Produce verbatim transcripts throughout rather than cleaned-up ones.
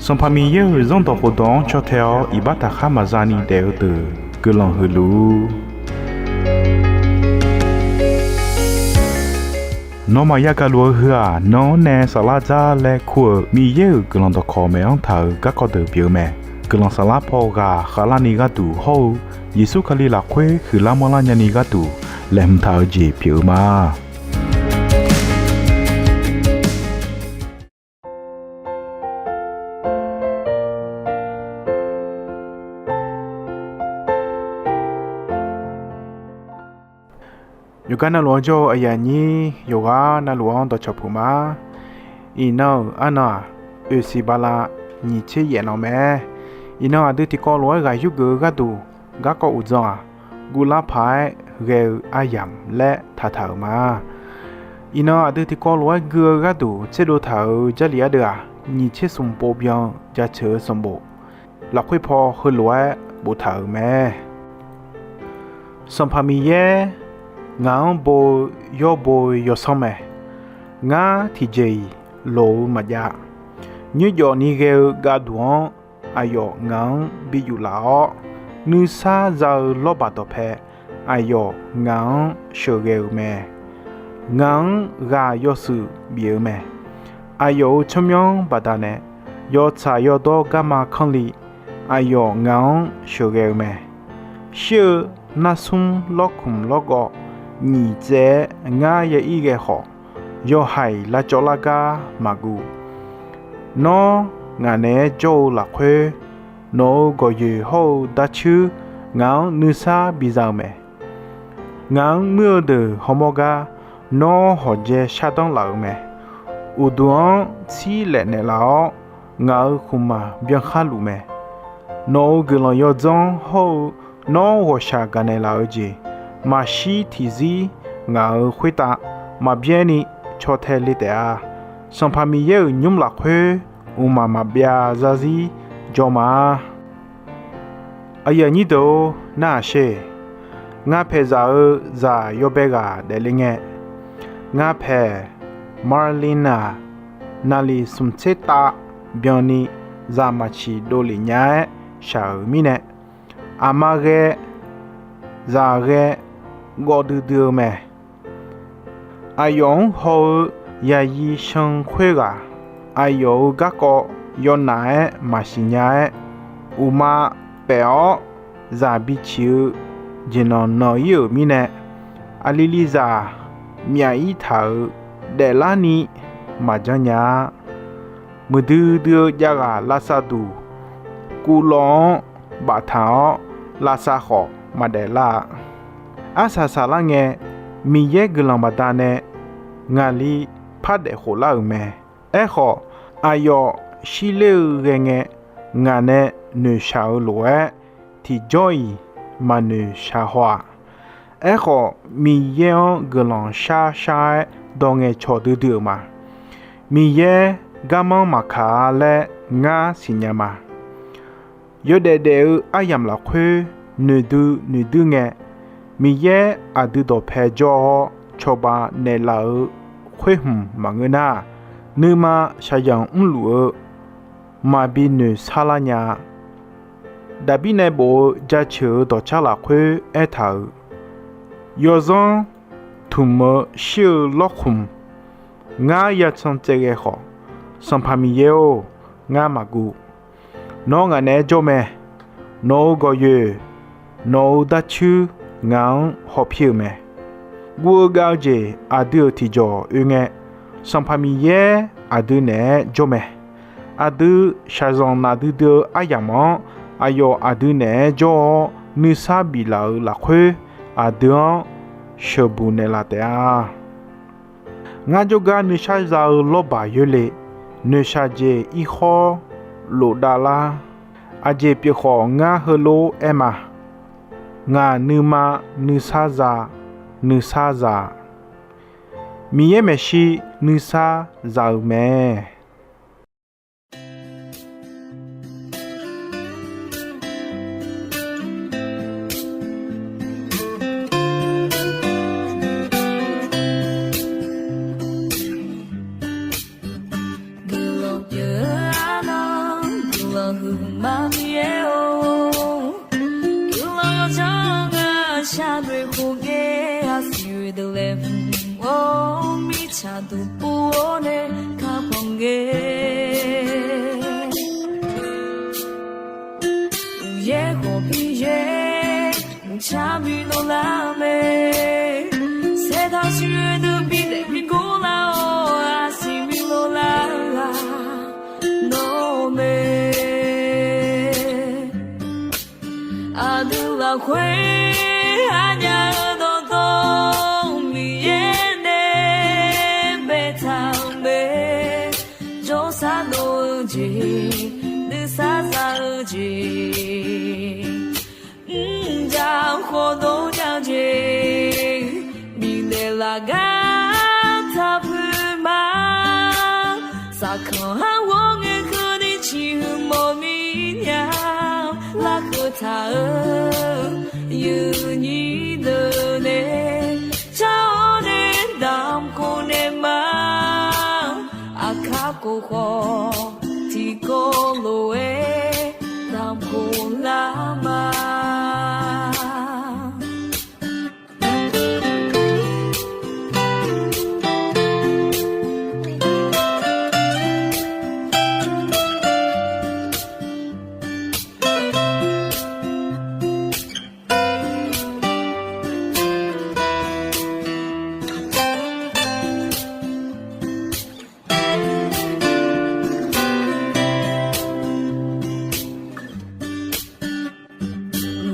Sanqpaq Miqyaer-euq Zanrdawq khofdawq-anr caw tae-awr iqbax taqkhar maqza ni daef-eu deuq guiqlanq huiq luf-ur. Nawmaf yagaq luf-eu heu-aq, nan-anr nae saflar dzar laer kur-euq Miqyaer-euq guiqlanq dawqkawq maeq-anr taq-euq garkawv deuq pyeuf-eu mae. Guiqlanq saflar paw ghaq khavlarni gharduq hawr-eu Yeqsur Kali lafkhoer huiqlar manrlar nyani gharduq laeqhmq taq-eu jeq pyeuf-eu ma. Yawqgar navluf-anr jawr-eu aqyuif aqnyir yawqghaq navluf-anr dawqcawq puq ma. Iqnan-euq arnan-aq, oeqsiq bala nyiq tser yaef nan mae. Iqnan aqdui tiqkawv lof-aer ghaq yurgeuf-eu gharduq garkawv uqdzan-aq, guvlar paq-aer ghae-eu aryamq laer taqtaq-euq ma. Iqnan aqdui tiqkawv lof-aer gui-eu gharduq tserdov taq-euq Jarlif ardeuv-aq, nyiq tser smq pov byan jaceuq-eu sanqbof lafkhoer paw heulof-aer boftaq-euq mae. Sanqpaq Miqyaer, ngaq-anr bo-eu yawr bo-eu yawsanr mae. Ngar tiqjeq-iq loq-eu maqjav. Nymrjawf ni ghae-eu gavduq-anr aqyawf ngaq-anr bi yuflaf-awr, nuisar za-eu lawrbaq dawqpae aqyawf ngaq-anr sheuqghae-euq mae. Ngaq-anr ghaq yawshuif bif-eu mae. Aqyawf-euq tsawrmyanr baqdanae yawtsaq yawdawr garma kanrli aqyawf ngaq-anr sheuqghae-eu mae. Shir-eu narsmr lawrkmq lawrgawv nyiq tsaev-aer ngar yair ghae khawf, yawhaiq lavcawv lar gar maqguv. Nawr ngaq naeq-aer jawr-eu lafkhoer, nawq-euq gawqyoeq hawr-eu darcuir ngaq-anr nuisar biza-eu mae. Ngaq-anr muir-eu deuq hawmawr gar nawr hawqjae shardanr laf-euq mae. Uqduq-anr tsirlaef naeqlaf-awr, ngaq-euq khmqmaq byankhar luf mae. Nawq-euq guiqlanq yawdzanr hawr-eu nawr ghawqshaq gaqnaeq laf-eu jeq maqshir tiqzir ngaq-euq khoertav maqbyaer ni caw tae le taef-a. Sanqpaq Miqyaer-euq nymr lafkhoer mqmaq maqbyav zarzir jawr ma. Aqyuif aqnyir deuq-or, narhaq sher. Ngar paeqzaq-eu zaq yawbae ghaq daefle ngae, ngar paeq Marlin-aq, naqliq smq tser tav byanni zaq maqciq dovlef nya-aer shaq-euq mirnae, aqma ghae, zaq ghae, gawv duidui-eu mae. Aqyawf-anr haw-eu yaqyi shan khoerghaq, aqyawf-euq garkawv yawnaf-aer maqsiq nya-aer, uqma paef-awr zaq biciq-eu jeqnanq nanq ir-euq mirnae, aqlili zaq myaf ir taq-euq daeflarni maqjanr nya-a. Muiqdui dui-eu javghaq lavsav duq kuvlawv-anr baftaq-awr, lavsav khawf maqdaef lar-a. Arsaq saflar ngae, Miqyaer guiqlanq baqdanae ngaqli pardaef khoflar-euq mae. Aerkhawf, aqyawf shirler-eu ghae ngae, ngaq nae noeqshaq-eu lof-aer tiqjawr-iq maqnoeq shaq haw-aq. Aerkhawf, Miqyaer-anr guiqlanq shar shar-aer dawq ngaeqcawq duidui-euq ma. Miqyaer garmanr maqkaq-a laer ngar siqnya ma. Yawdaef daef-eu aryamq lafkhoer noeqdui noeqdui ngae, Miqyaer aqdui dawqpae jawr-awr cawba naeqlaf-euq khoer hmq maqngeur nar, nuima shaqzanq mrluf-eu maqbi noeqsar lar nya-a. Daqbir nae bof-eu jaceuq-eu dawqcar lafkhoer aertaq-euq, yawzanr tmq-eu shir-eu lawrkhmq ngar yacan tsaev ghae khawf, Sanqpaq Miqyaer-or, ngar maqguv. Nawr ngaq naeq-aer jawr mae. Nawq-euq gawqyoeq, nawq-euq darcuir ngaq-anr hawpir-euq mae. Guv-eu gav-eu jeq aqdui-euq tiqjawq oe ngae, Sanqpaq Miqyaer aqdui naeq-aer jawr mae. Aqdui shaqzanq nafdui dui-eu aryamq-anr aqyawf aqdui naeq-aer jawr-awr nuisar biflaf-euq lafkhoer, aqdui-anr sheuqbuq naeqlaf taef-a. Ngar jawrgar nuishar za-eu lawrbaq yoerle. Noeqshaq jeq irkhawr lofdav lar. Aqjeq pyeuf khawf ngar heulof-aer aer ma. Ngaq nuima nuisar za, nuisar za. Miqyaer maeqshi nuisar za-euq mae. Guiqlanq pyeuf-eu arnan, Maqmiqyaer-or, guiqlanq yawdzanr-anr shar noeq khof ngae, aqsiq oe deuq laeqhmq-awr, mirtsaqduq pov-awr nae kakhanq ngae. Uqyaer khawf Miqyaer, mqcar bi lov lar mae. Saertaq siq oe deuq bi daef bi gor lar-awr, aqsiq bi lov lar-aq, nawr mae. Aqdui lafkhoer aqnyaf-euq dawqtawv Miqyaer nae baetaq-euq mae. Jawrsar dov-eu jeq, nuisar za-eu jeq, mrjaq khawfdov nya jeq, bifnaeq laf gar taqpuq ma. Saqkanq har ghawr ngae keuvni ciqhuiq mawf mir nya. Larkeuv taq-euq yuifnyir deuq nae car-awr nae damq khof naeq ma. Aqkar khof khawf tiqkawv lof-aer damq khof lar ma.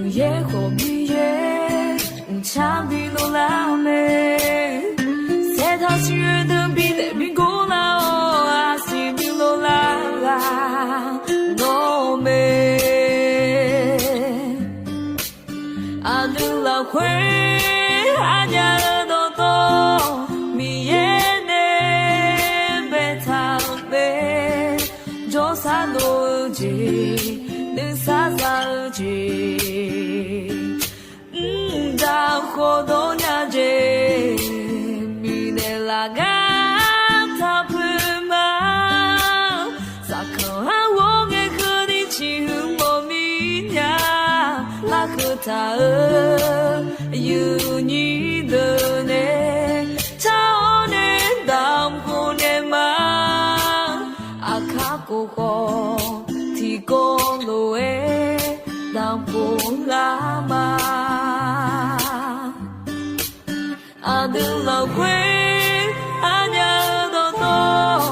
Uqyaer khawf Miqyaer, mqcar bi lov lar mae. Saertaq siq oe deuq bi daef bi gor lar-awr, aqsiq bi lov lar-aq, nawr mae. Aqdui lafkhoer aqnyaf-euq dawqtawv Miqyaer nae baetaq-euq mae. Jawrsar dov-eu jeq, nuisar za-eu jeq, mrjaq khawfdov nya jeq, bifnaeq laf gar taqpuq ma. Saqkanq har ghawr ngae keuvni ciqhuiq mawf mir nya. Larkeuv taq-euq yuifnyir deuq nae car-awr nae damq khof naeq ma. Aqkar khof khawf tiqkawv lof-aer damq khof lar ma. Aqdui lafkhoer aqnyaf-euq dawqtawv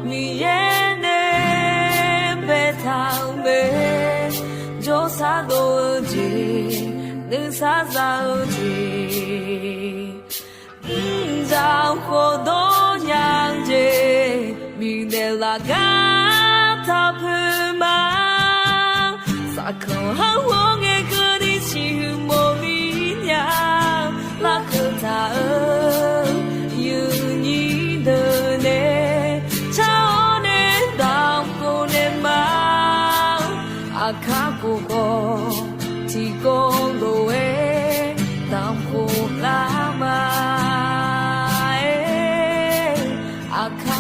Miqyaer nae baetaq-euq mae. Jawrsar dov-eu jeq, nuisar za-eu jeq, mrjaq khawfdov nya-eu jeq, bifnaeq laf gar taqpuq ma. Saqkanq har ghawr ngae keuvni ciqhuiq mawf mir nya. Larkeuv taq-euq yuifnyir deuq nae car-awr nae damq khof naeq ma. Aqkar khof khawf tiqkawv lof-aer damq khof lar ma. Aqkar